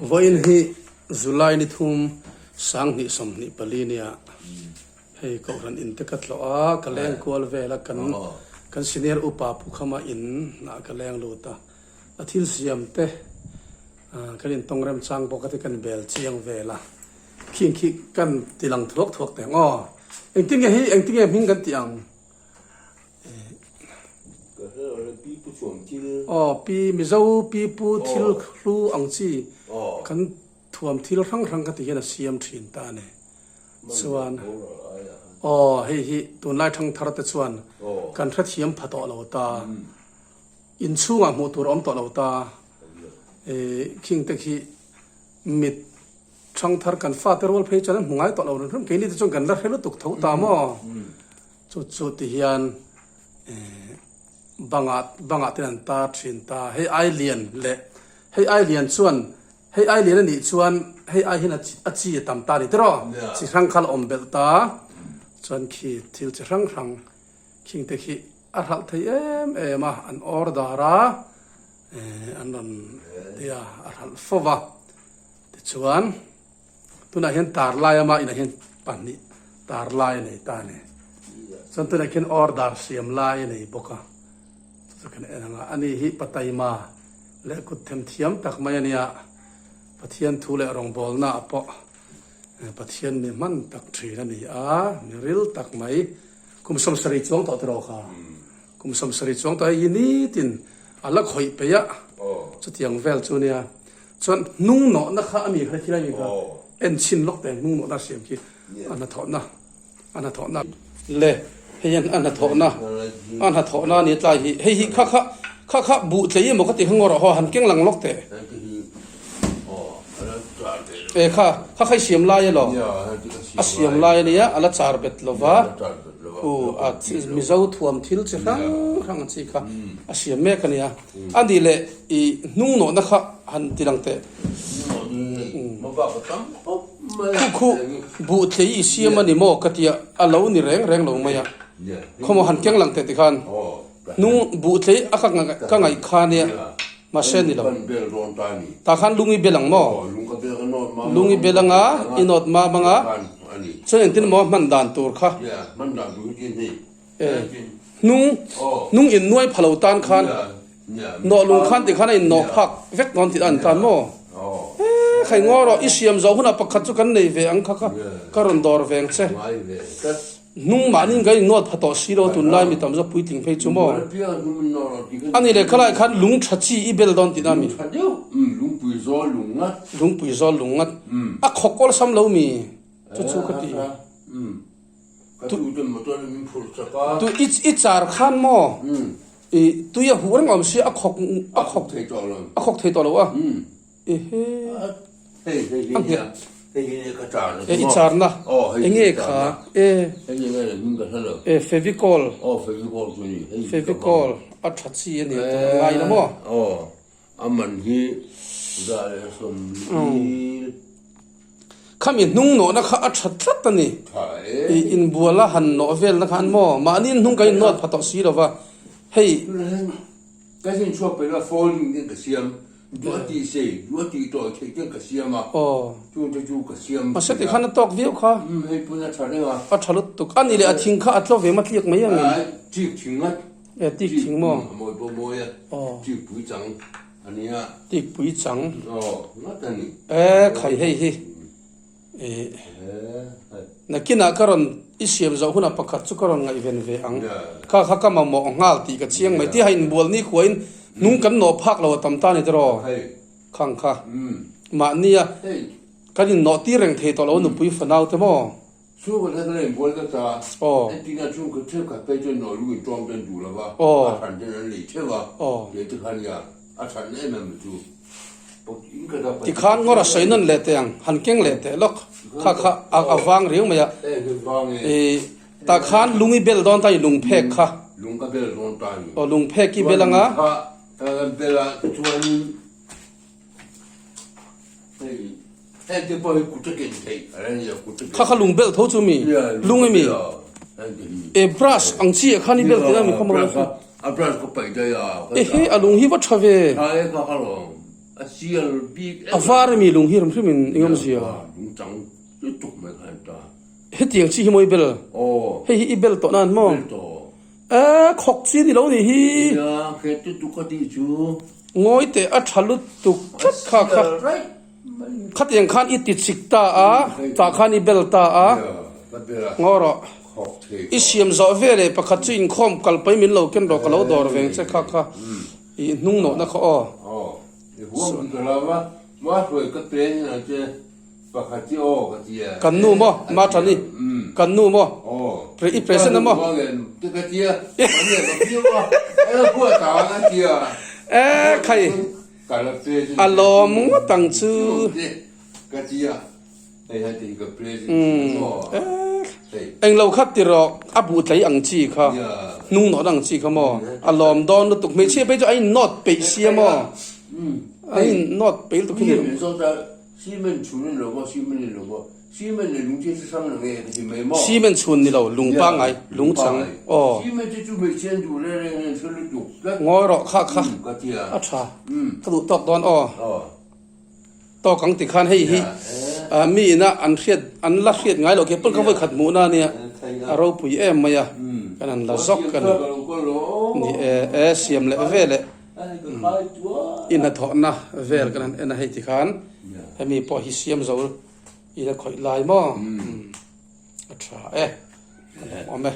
Vawiin hi July ni thum 2024 nia hei Kohhran in te ka tlawh a, ka leng kual vel a, kan kan senior upa Pu Khama in ah ka leng lut a, a thil siam te kan intawng remchang bawk a te kan bel chiang vel a, khing khi kan ti lang thuak thuak teh ang aw. Engtin nge hei engtin nge hming kan tih ang? Aw pi Mizo pi pu thil hlu ang chi kan thuam thil hrang hrang ka ti hian a siam thin ta a ni. Chuan aw hei hi tunlai thangthar te chuan kan hrethiam pha tawh lo ta, inchhungah hmuh tur a awm tawh lo ta, khing te khi mit thangthar kan fate rual phei chuan an hmu ngai tawh lo hrim hrim, keini te chuan kan la hre lutuk tho ta maw? Chu chu ti hian bangah bangah ten an tar thin ta. Hei ai lian leh hei ai lian chuan hei ai lian a nih chuan hei ai hian a chi a tam ta a ni tiraw? Chi hrang kha la awm belh ta. Chuan khi thil chi hrang hrang khing te khi a hralh thei em em a, an order a, an rawn tia a hralh fo va. Tichuan. Tunah hian tar lai ama inah hian pahnih tar lai a nei ta a ni. Chuan tunah khian order siam lai a nei bawk a. Chu chu kan en ang a, ani hi Pataima leh kut them thiam tak mai a nia. Pathian thu leh rawngbawlna ah pawh Pathian mi hman tak thin a ni a, mi ril tak mai. Kum 70 chuang tawh tiraw kha? Kum 70 chuang tawh hei hi nitin a la khawih peih a, chutiang vel chu nia. Chuan hnung nawhna kha a mi kha thil a mi kha en chhin lawk teh hnung nawhna siam khi a hnathawhna a hnathawhna le hei hian a hnathawhna a hnathawhna a ni tlai hi hei hi kha kha kha kha buh tlei emaw ka ti kha ngaw rawh haw han keng lang lawk teh e kha kha kha i siam lai elaw a siam lai a nia a la char bet lova u a Mizo thuam thil chi hrang hrang ang chi kha a siam mek a nia. A nih leh i hnung nawhna kha han ti lang teh. Khu khu buh tlei i siam a ni maw ka tia a lo ni reng reng lo mai a. Khawmaw han keng lang teh tikhan hnung buh tlei a ka ka ngaih kha nia mahse ni lo. Tah khan lung i bel ang maw? Lung i bel anga i nawt mam anga chuan engtin maw hman dan tur kha. Hnung, hnung in nuai pha lo tan khan nawh lung khan ti khan a in nawh phak vek dawn tih a an tan maw? Ee, khai ngaw rawh, i siam zo hunah pakhat chu kan nei ve ang kha kha ka rawn dawr ve ang che. Hnung mahni in kan in nawt pha tawh si lo tunlai mi tam zawk puitling phei chu maw? A ni leh khalai khan lung tha chi i bel dawn tihna a mi? Lungpui zawl lung ngat. A khawk awlsam lo mi? Chu chu ka ti. Tu i char khan maw i tui a huh reng awm sia a khawk a khawk thei tawh lo a khawk thei tawh lo a ehe a nghet e i char na enge kha e e fevicol fevicol a tha chi a ni tur a ngai la maw A man hi 140. Khami hnung nawhna kha a tha tlat a ni. I inbuala han nawh velna khan maw mahni hnung kan innawt pha tawh si lova hei. Ka zin chhuak peih lo folding ten ka siam duh a tih sei duh a tih tawh theih ten ka siam a chung te chu ka siam Mahse tikhan a tawk viau kha. Umm hei pun a tha reng a. A tha lutuk a ni leh a thing kha a tlo ve matliak mai ang em. Chik thing ngat. E tik thing maw? A mawi pawh mawi a, tik pui chang a nia. Tik pui chang. Aw, ngat a ni. E khai hei hi. E nakinah ka rawn i siam zoh hunah pakhat chu ka rawn ngaihven ve ang. Kha kha ka mamawh nghal tih ka chiang mai. Tia inbual ni khuain hnung kan nawh phak lo a tam ta ni tiraw? Khang kha. Mahnia kan innawh tir reng thei tawh lo nupui fanau te maw? Chhungkaw thar kha in bual ta ta, engtin a chhungkaw thenkhat phei chuan nawh lung in tawng ten duh lova, a than ten an lei theuh a, kei te kha nia, a than em em chu. Tikhan ngawr a sawi nawn leh teh ang, han keng leh teh lawk, kha kha a vang riau mai a, i tah khan lung i bel dawn ta i lung phek kha. Lung ka bel dawn ta ni. Aw lung phek i bel anga. Chuan lung kha ka bel a, chuanin Kha kha lung bel tho chu mi lung i mi e brush ang chi ah khan i bel tih a mi kha maw e he a lung hi va tha ve. A sial bik em. A var ami lung hi rem hrim in eng awmzia? Nia, lung chang lutuk mai kha an ta. Hetiang chi hi maw i bel? Aw. Hei hi i bel tawh nan maw? Bel tawh. E, khawk chi ni lo nih hi. Nia, khet lutuk ka tih chu. Ngawi teh a tha lutuk tlat kha kha. A sial raih mai. Khatiang khan i ti chik ta a, tah khan i bel ta a. Nia, ka bel a. Ngaw rawh. Khawk thei I siam zawh ve leh pakhat chu inkhawm kal paih min lo ken rawh ka lo dawr veng che kha kha. I hnung nawhna kha aw. Aw, i huam ka lo va, ma hruai ka pen a che, pakhat hi aw ka ti a. Kan nu maw, ma tha ni, kan nu maw, Aw, i present a maw? Ka nu ngen te ka ti a, ka nge ka piu a, e hua ta ang a ti a. E khai, Ka la present a lawm ngawt ang chu. Ka ti a, hei heti hi ka present chu maw. Englo kha ti rawh, a buh tlei ang chi kha, hnung nawt ang chi kha maw, a lawm dawn lutuk. Hmeichhia phei chu a in nawt peih sia maw, a in nawt peih lutuk hi ni. Cement chhun ni lo, lung pangngai, lung chang, aw. Ngawi rawh kha kha, a tha, ka duh tawk dawn aw. Tawk ang ti khan hei hi mi ina an hriat an la hriat ngai loh khi pawn kha vawi khat hmuhna ania a ropui em mai a kan han la zawk a ni ni e e siam leh vel e i hnathawhna vel kan han en a hei ti khan hemi pawh hi siam zo ila khawih lai maw a tha e a lawmawm e.